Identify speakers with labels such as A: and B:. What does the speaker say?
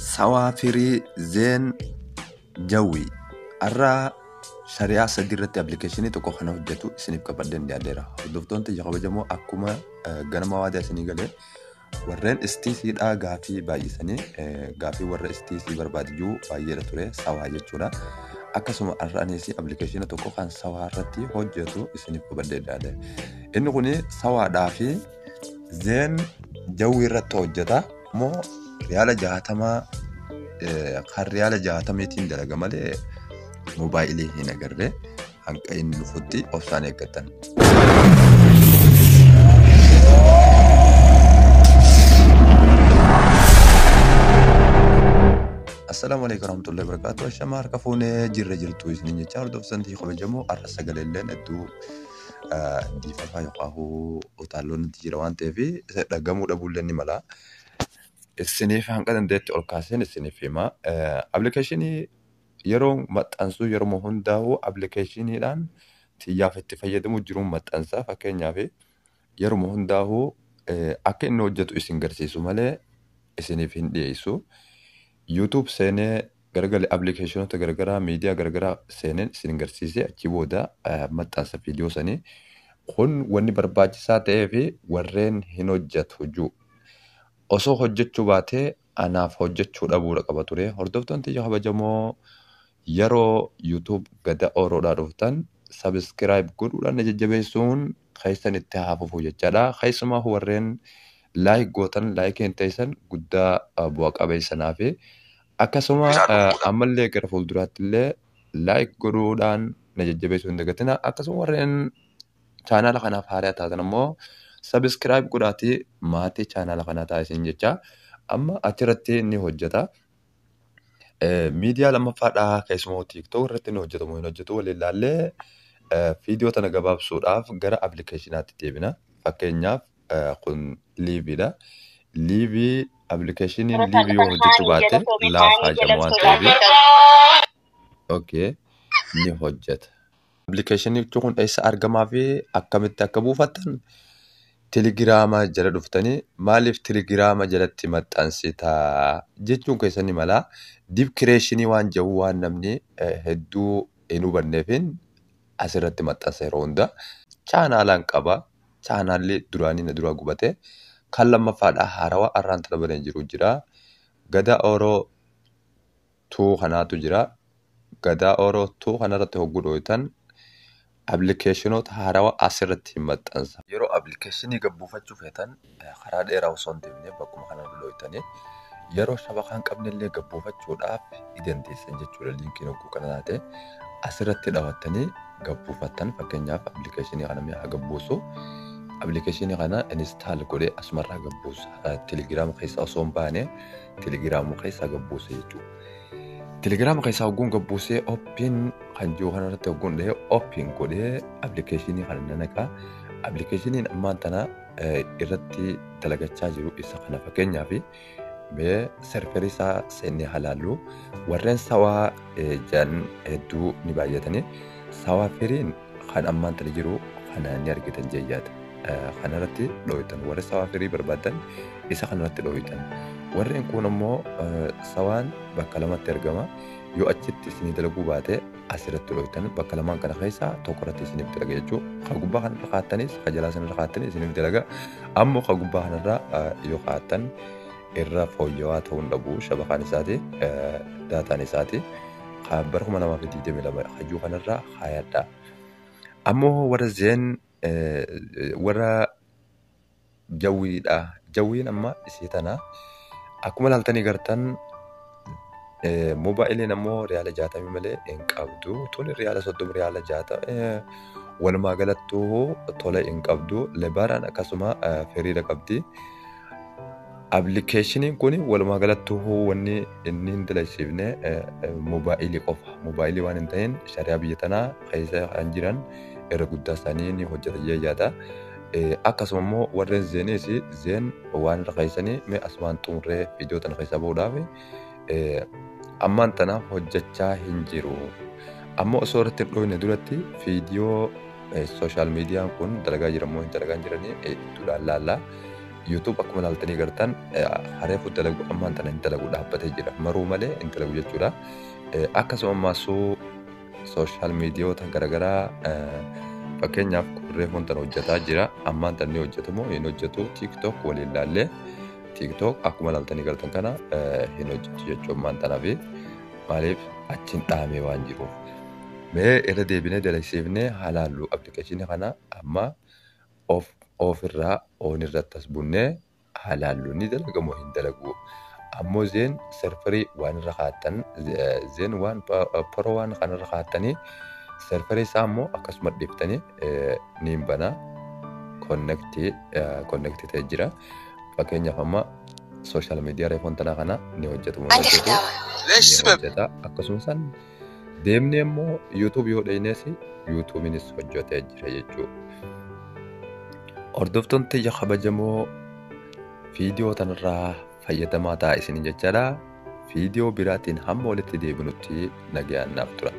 A: Sawaa firii Zeen Jawwii har'a shari'aa sadii irratti appilikeeshinii tokko kana hojjetu isiniif qabadheen dhiyaadheera. Hordoftoonni tiyya kabajamoo akkuma ganama waadaa isinii galee warreen istiisiidhaa gaafii baay'isanii gaafii warra istiisii barbaadu baay'eedha ture sawaa jechuudha. Akkasuma har'a anis appilikeeshina tokko kan sawaa irratti hojjetu isiniif qabadhee dhiyaadheera. Inni kun sawaadhaa fi Zeen Jawwii irratti hojjeta moo riyaala 60 kan riyaala 60tiin dalaga malee moobaayilii hin agarre hanga inni dhufutti obsaan eeggattan. Assalaamu alaikum warahmatullahi wabarakatuh. Ashama harka fuunee jirra jirtu isiniin jecha hordoftoonni kabajamoo har'a sagaleelleen hedduu diifafaa yookaan utaalloon itti jira waan ta'eef dhagamuu dhabuullee ni mala. Isiniif hanga dandeetti ol kaaseen isiniif hima. Appilikeeshinii yeroo maxxansuu yeroo hundaa'u appilikeeshiniidhaan xiyyaaf itti fayyadamu jiruun maxxansa. Fakkeenyaaf yeroo hundaa'u akka inni hojjetu isin garsiisu malee isiniif hin dhiyeessu. YouTube seenee garagalee appilikeeshinoota garagaraa miidiyaa garagaraa seeneen isin garsiisee achi booda maxxansa viidiyoo sanii. Kun wanni barbaachisaa ta'ee fi warreen hin hojjetu jiru. Osoo hojjechuu baatee anaaf hojjechuu dhabuudha qaba ture. Hordoftoonni tiyya kabajamoo yeroo YouTube gada ooroodhaa dhuftan sabiskiraayib godhuudhaan na jajjabeessuun keessan itti haa fufu jechaadha. Keessumaa warreen laayik gootan laayikii hin ta'isan guddaa bu'a qabeessanaa fi akkasuma ammallee gara fuulduraatti illee laayik godhuudhaan na jajjabeessuu hin dagatina. Akkasuma warreen chaanaala kanaaf haaraa taatan immoo sabiskiraayib godhaatii maatii chaanaala kanaa taasisan jecha amma achirratti ni hojjeta. Miidiyaa lammaffaadhaa keessumaa TikTok irratti ni hojjetamu hin hojjetu waliin ilaallee viidiyoo tana gabaabsuudhaaf gara appilikeeshinaatti deebina. Fakkeenyaaf kun liiviidha. Liivii appilikeeshiniin liivii yoo hojjechuu baate laafaa jedhamu waan ta'eef okay ni hojjeta. Appilikeeshinichi kun eessa argamaa fi akkamitti akka buufattan telegiraama jala dhuftanii maaliif telegiraama jalatti maxxansitaa jechuun keessan ni mala. Diip kireeshinii waan jedhu waan namni hedduu hin hubanneefin asirratti maxxansa yeroo hunda. Chaanaalaan qaba. Chaanaalli duraanii na duraa gubate. Kan lammaffaadhaa haarawaa har'aan tana banee jiru jira. Gadaa Ooroo 2 kanaatu jira. Gadaa Ooroo 2 kanarratti hogguu dhooytan appilikeeshinoota haarawaa asirratti hin maxxansa. Yeroo appilikeeshinii gabbuufachuu feetan karaa dheeraa osoo hin deemne bakkuma kana dhooytanii yeroo shabakaa hin qabne illee gabbuufachuudhaaf ni dandeessan jechuudha. Liinkiin hogguu kana taate asirratti dhawattanii gabbuufattan. Fakkeenyaaf appilikeeshinii kana mi'a gabbuusu. Appilikeeshinii kana install godhee asumarraa gabbuusa. Telegiraama keessa osoo hin baane telegiraama keessaa gabbuusa jechuudha. Telegiraama keessaa hogguun gabbuusee open kan jiru kanarratti hogguun dhahee open godhee appilikeeshinii kana nan naqa. Appilikeeshiniin ammaan tana irratti dalagachaa jiru isa kana fakkeenyaaf mee serverii isaa seennee halaallu warreen sawaa jedhan hedduu ni baay'atanii sawaa firiin kan ammaan tana jiru kana ni argitan jeeyyaata. Kanarratti dhooytan warri sawaa firii barbaadan isa kanarratti dhooytan. Warreen kun immoo sawaan bakka lamatti argama. Yoo achitti isinii dalaguu baate asirratti dhooytan bakka lamaan kana keessaa tokko irratti isiniif dalaga jechuudha. Ka gubbaa kanarra kaa'attanis ka jalaa sanarra kaa'attanis isiniif dalaga. Ammoo ka gubbaa kanarra yoo kaa'attan irra fooyya'aa ta'uu hin dhabu shabakaan isaati daataan isaati. Ka bara 2022 hajuu kanarra kaayadha. Ammoo warra Zeen warra Jawwiidha. Jawwiin amma isii tana akkuma ilaaltanii gartan moobaayiliin ammoo riyaala 60 malee hin qabdu. Tuni riyaala 30 riyaala 60 walumaa galattuu tola hin qabdu. Lebaaraan akkasuma firiidha qabdi. Appilikeeshiniin kun walumaa galattuu wanni inni hin dalagsiifne moobaayilii qofa. Moobaayilii waan hin ta'in shari'aa biyya tanaa keessa kan jiran irra guddaa isaanii ni hojjeta jechaadha. Akkasuma immoo warreen Zeenis Zeen waan irra keessanii mee asumaan xumurree viidiyoo tana keessaa bahuudhaaf ammaan tana hojjechaa hin jiru. Ammoo osoo irratti hin dhooyne duratti viidiyoo sooshaal miidiyaan kun dalagaa jira moo hin dalagaa hin jiranii hedduudhaan laalla. YouTube akkuma ilaaltanii gartan hareefu dalagu ammaan tana hin dalagu, dhaabbatee jira. Maruu malee hin dalagu jechuudha. Akkasuma ammaasuu social miidiyoota garaagaraa, fakkeenyaaf reefuun tana hojjetaa jira. Ammaan tana ni hojjetu moo hin hojjetu? TikTok waliin ilaallee, TikTok akkuma ilaaltanii gartan kana hin hojjetu jechuudha ammaan tanaaf. Maaliif? Achiin dhahamee waan jiruuf. Mee irra deebinee dalagsiifnee haa laallu. Appilikeeshinii kana amma off ofirraa on irratti as bunnee haa laallu, ni dalaga moo hin dalagu. Ammoo Zain serverii waan irra kaa'attan, Zain waan Pro waan kanarra kaa'attanii, serverii isaa immoo akkasuma dhiiftanii ni hin bana. Connectii ta'ee jira. Fakkeenyaaf amma social miidiyaa reefoon tanaa kana ni hojjetu moo hin hojjetu? Ni hojjeta. Akkasuma san deemnee immoo YouTube yoo dhaynees, YouTubeinis hojjetee jira jechuudha. Hordoftoonni tiyya kabajamoo, viidiyoo tanarraa fayyadamaa ta'a isiniin jechaadha. Viidiyoo biraatiin hamma walitti deebinutti nagayaan naaf tura.